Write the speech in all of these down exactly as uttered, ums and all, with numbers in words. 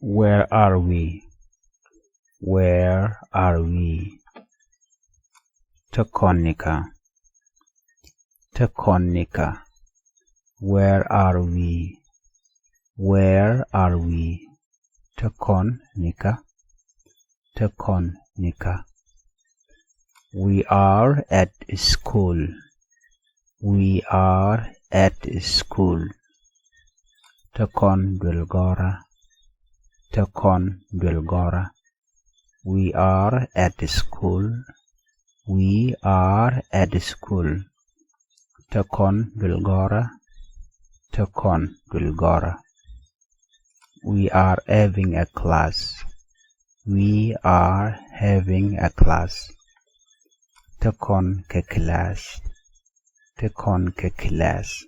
Where are we? Where are we? Te kɔn nikä? Te kɔn nikä? Where are we? Where are we? Te kɔn nikä? Te kɔn nikä? We are at school. We are at school. Te kɔn duël gɔ̱rä. Te kɔn duël gɔ̱rä. We are at school. We are at school. Te kɔn duël gɔ̱rä. Te kɔn duël gɔ̱rä. We are having a class. We are having a class. Te kɔn kɛ class. Te kɔn kɛ class.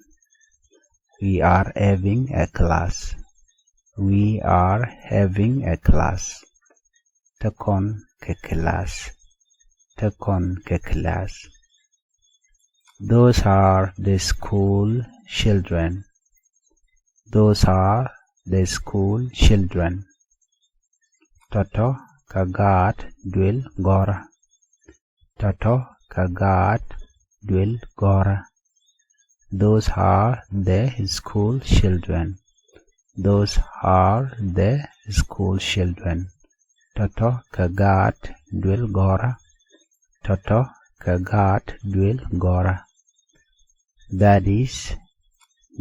We are having a class. We are having a class. Te kɔn kɛ class. Te kɔn kɛ class. Those are the school children. Those are the school children. Tɔ̱tɔ̱ kɛ gaat duël gɔ̱rä. Tɔ̱tɔ̱ kɛ gaat duël gɔ̱rä. Those are the school children. Those are the school children. Tɔ̱tɔ̱ kɛ gaat duël gɔ̱rä. Tɔ̱tɔ̱ kɛ gaat duël gɔ̱rä. That is,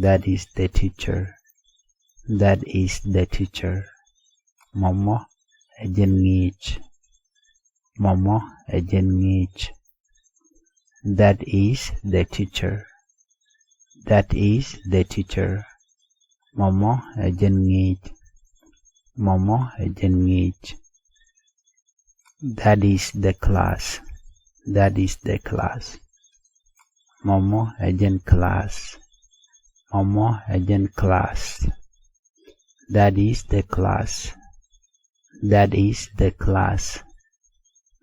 that is the teacher. That is the teacher. Mɔmɔ ɛ jɛn ŋi̱i̱c. Mɔmɔ ɛ jɛn ŋi̱i̱c. That is the teacher. That is the teacher. Mɔmɔ ɛ jɛn ŋi̱i̱c. Mɔmɔ ɛ jɛn ŋi̱i̱c. That is the class. That is the class. Mɔmɔ ɛ jɛn class. Mɔmɔ ɛ jɛn class. That is the class. That is the class.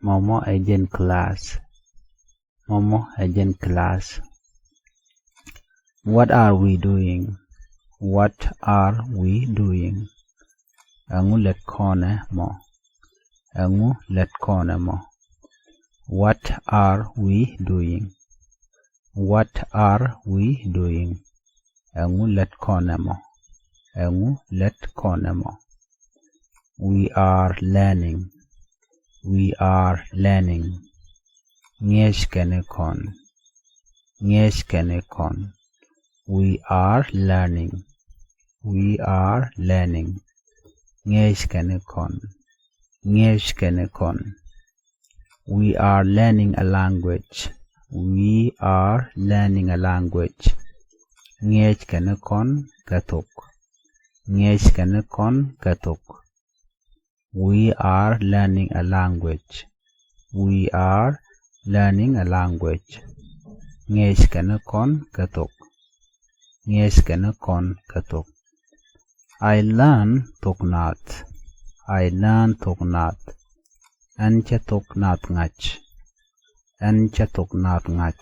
Mɔmɔ ɛ jɛn class. Mɔmɔ ɛ jɛn class. What are we doing? What are we doing? Ɛŋu lät kɔnɛ mɔ? Ɛŋu lät kɔnɛ mɔ? What are we doing? What are we doing? Ɛŋu lät kɔnɛ mɔ? Ɛŋu lät kɔnɛ mɔ? We are learning. We are learning. Ŋi̱eec kɛn kɔn. Ŋi̱eec kɛn kɔn. We are learning. We are learning. Ŋi̱eec kɛn kɔn. Ŋi̱eec kɛn kɔn. We are learning a language. We are learning a language. Ŋi̱eec kɛn kɔn kɛ thok. Ŋi̱eec kɛn kɔn kɛ thok. We are learning a language. We are learning a language. Ŋi̱eec kɛn kɔn kɛ thok. Ŋi̱eec kɛn kɔn kɛ thok. I learn thok nath. I learn thok nath. Ɛn cä thok nath ŋa̱c. Ɛn cä thok nath ŋa̱c.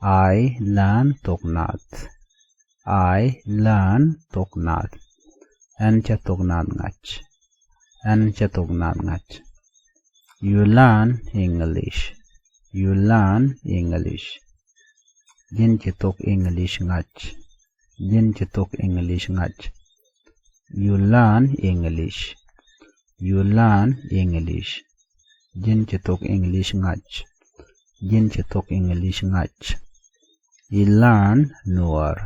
I learn thok nath. I learn thok nath. Ɛn cä thok nath ŋa̱c. Ɛn cä thok nath ŋa̱c. You learn English. You learn English. Ji̱n ci thok English ŋa̱c. Ji̱n ci thok English ŋa̱c. You learn English. You learn English. Ji̱n ci thok English ŋa̱c. Ji̱n ci thok English ŋa̱c. I learn Nuɔr.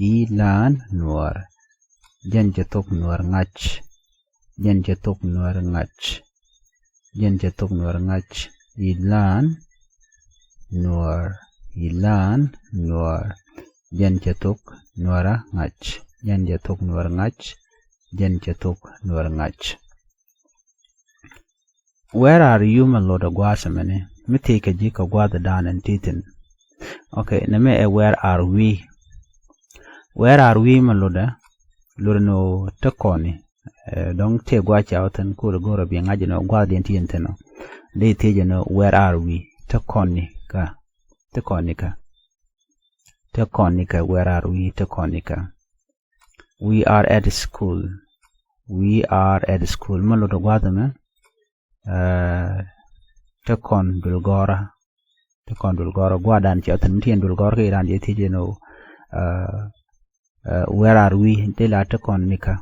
I learn Nuɔr. Jɛn ci thok Nuɔr ŋa̱c. Jɛn ci thok Nuɔr ŋa̱c. Jɛn ci thok Nuɔr ŋa̱c. I learn Nuɔr. I learn Nuɔr. Jɛn ci thok Nuɔr ŋa̱c. Jɛn ci thok Nuɔr ŋa̱c. Jɛn ci thok Nuɔr ŋa̱c. Where are you mɛ lot ɛ gua̱a̱th ɛmɛni? Mi thiec kɛ ji̱ kɛ gua̱a̱th ɛ da̱a̱n ɛn ti thi̱n. Okay, nɛmɛ ɛ where are we? Where are we mɛ lot ɛ, lot ɛ ni ɣöö te kɔni. Ɛ, dɔ̱ŋ tëë gua̱a̱th ca wä thi̱n, kul ɛ go̱o̱rä bi ŋa̱c ɛn ɣöö gua̱a̱th diɛn ti yɛn thi̱n ɔ. Dee thiec ɛn ɣöö where are we? Te kɔni kä. Te kɔni kä. Te kɔni kä, where are we? Te kɔni kä. We are at school. We are at school. Mɛ lot ɔ gua̱a̱th ɛmɛ, ɛ, te kɔn duël gɔ̱rä. Te kɔn duël gɔ̱rä. Gua̱a̱th dan cɛ thi̱n mi ti yɛn duël gɔ̱rä kɛ ran jɛ thiec ɛn ɣöö, ɛ, ɛ, where are we? Dee la te kɔn nikä.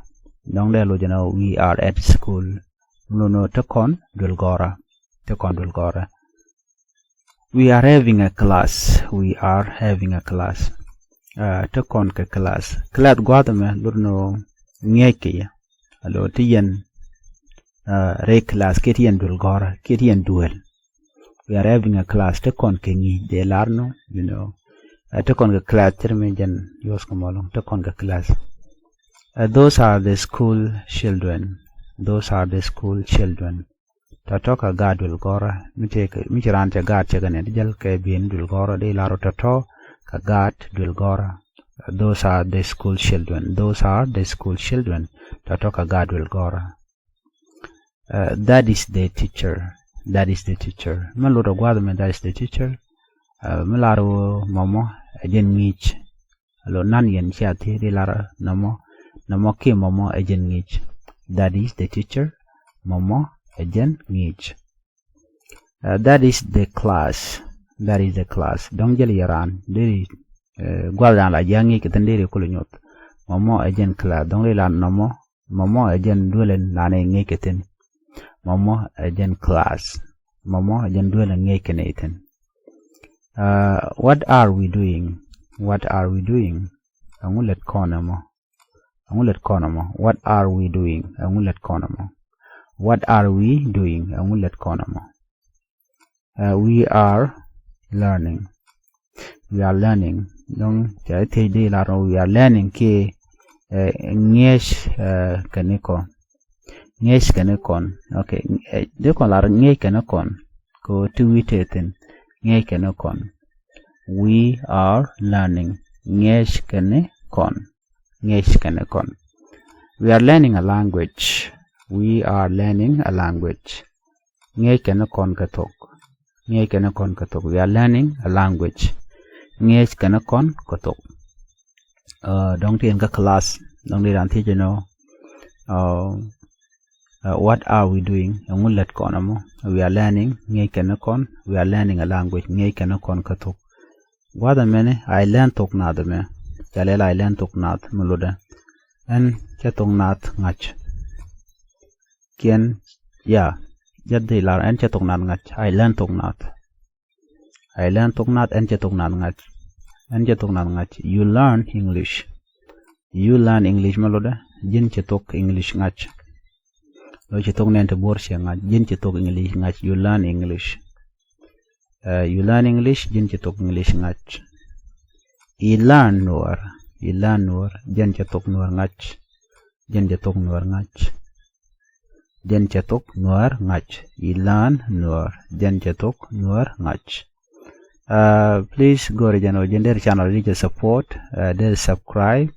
Dɔ̱ŋ dee loc ɛn ɣöö we are at school. Mɛ lot ɔ te kɔn duël gɔ̱rä. Te kɔn duël gɔ̱rä. We are having a class. We are having a class. Ɛ, te kɔn kɛ class. Class gua̱a̱th ɛmɛ lot ɛn ɣöö ŋi̱eec kɛ yɛ. Alo ti yɛn, ɛ, rɛy class kiɛ ti yɛn duël gɔ̱rä kiɛ ti yɛn duël. We are having a class. Te kɔn kɛ ŋi̱i̱c dee lar nɔ, you know. Ɛ, te kɔn kɛ class, cir mi jɛn use kɛ mɔ ɛlɔ̱ŋ. Te kɔn kɛ class. Ɛ, those are the school children. Those are the school children. Tɔ̱tɔ̱ kɛ gaat duël gɔ̱rä. Mi cɛ, mi ci raan cɛ gaat cɛ kɛ nɛ, ti jäl kɛ bi̱i̱n duël gɔ̱rä, dee lar ɔ tɔ̱tɔ̱ kɛ gaat duël gɔ̱rä. Those are the school children. Those are the school children. Tɔ̱tɔ̱ kɛ gaat duël gɔ̱rä. Ɛ, that is the teacher. That is the teacher. Mɛ lot ɔ gua̱a̱th ɛmɛ, that is the teacher. Ɛ, mi lar ɣöö mɔmɔ ɛ jɛn ŋi̱i̱c. Alo nan yɛn cia thiec, dee lar nɔmɔ, nɔmɔ kiɛ mɔmɔ ɛ jɛn ŋi̱i̱c. That is the teacher. Mɔmɔ ɛ jɛn ŋi̱i̱c. Ɛ, that is the class. That is the class. Dɔ̱ŋ jäl yɛ raan deri, ɛ, gua̱th raan la jia̱ ŋi̱i̱c kɛ thi̱n, deri kulɛ nyuɔth. Mɔmɔ ɛ jɛn class. Dɔ̱ŋ dee lar nɔmɔ, mɔmɔ ɛ jɛn duël in nanɛ ŋi̱eec kɛ thi̱n. Mɔmɔ ɛ jɛn class. Mɔmɔ ɛ jɛn duël in ŋi̱eec kɛ nɛy thi̱n. Ɛ, what are we doing? What are we doing? Ɛŋu lät kɔn ɛmɔ? Ɛŋu lät kɔn ɛmɔ? What are we doing? Ɛŋu lät kɔn ɛmɔ? What are we doing? Ɛŋu lät kɔn ɛmɔ? Ɛ, we are learning. We are learning. Dɔ̱ŋ cɛ thiec dee lar ɔ we are learning kiɛ, ɛ, ŋi̱eec, ɛ, kɛn kɔn. Ŋi̱eec kɛn kɔn. Okay. Ɛ, dee kɔn lar ŋi̱eec kɛn kɔn. Kɛ ɣöö ti we te thi̱n. Ŋi̱eec kɛn kɔn. We are learning. Ŋi̱eec kɛn kɔn. Ŋi̱eec kɛn kɔn. We are learning a language. We are learning a language. Ŋi̱eec kɛn kɔn kɛ thok. Ŋi̱eec kɛn kɔn kɛ thok. We are learning a language. Ŋi̱eec kɛn kɔn kɛ thok. Ɛ, dɔ̱ŋ ti yɛn kä class. Dɔ̱ŋ ti ran thiec ɛn ɣöö, ɛ, ɛ, what are we doing? Ɛŋu lät kɔn ɛmɔ? We are learning. Ŋi̱eec kɛn kɔn. We are learning a language. Ŋi̱eec kɛn kɔn kɛ thok. Gua̱th ɛmɛni, I learn thok naath ɛmɛ. Ca lɛl I learn thok naath mi lotdɛ. Ɛn cɛ thok naath ŋa̱c. Kiɛn, ya, jɛ dhi lar ɛn cɛ thok naath ŋa̱c. I learn thok naath. I learn thok naath, ɛn cɛ thok naath ŋa̱c. Ɛn cɛ thok naath ŋa̱c. You learn English. You learn English mi lotdɛ. Ji̱n cɛ thok English ŋa̱c. Lo cɛ thok nɛn ti bo̱r cɛ ŋa̱c. Ji̱n cɛ thok English ŋa̱c. You learn English. Ɛ, you learn English, ji̱n cɛ thok English ŋa̱c. I learn Nuer. I learn Nuer, jɛn cɛ thok Nuer ŋa̱c. Jɛn cɛ thok Nuer ŋa̱c. Jɛn cɛ thok Nuer ŋa̱c. I learn Nuer, jɛn cɛ thok Nuer ŋa̱c. Ɛ, please go̱o̱rɛ jɛn ɣöö ji̱n der channel di jɛ support, ɛ, der subscribe.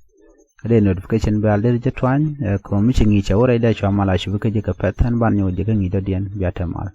Kä dee notification bell dee jɛ tuany, ɛ, kɛ ɣöö mi ci ŋi̱i̱c cɛ wä rɛy dee cua mal a cupi kä ji̱ kɛ pɛth, ɛn ban nyɔk ji̱ kä ŋi̱i̱c dɔ̱diɛn. Bia te mal.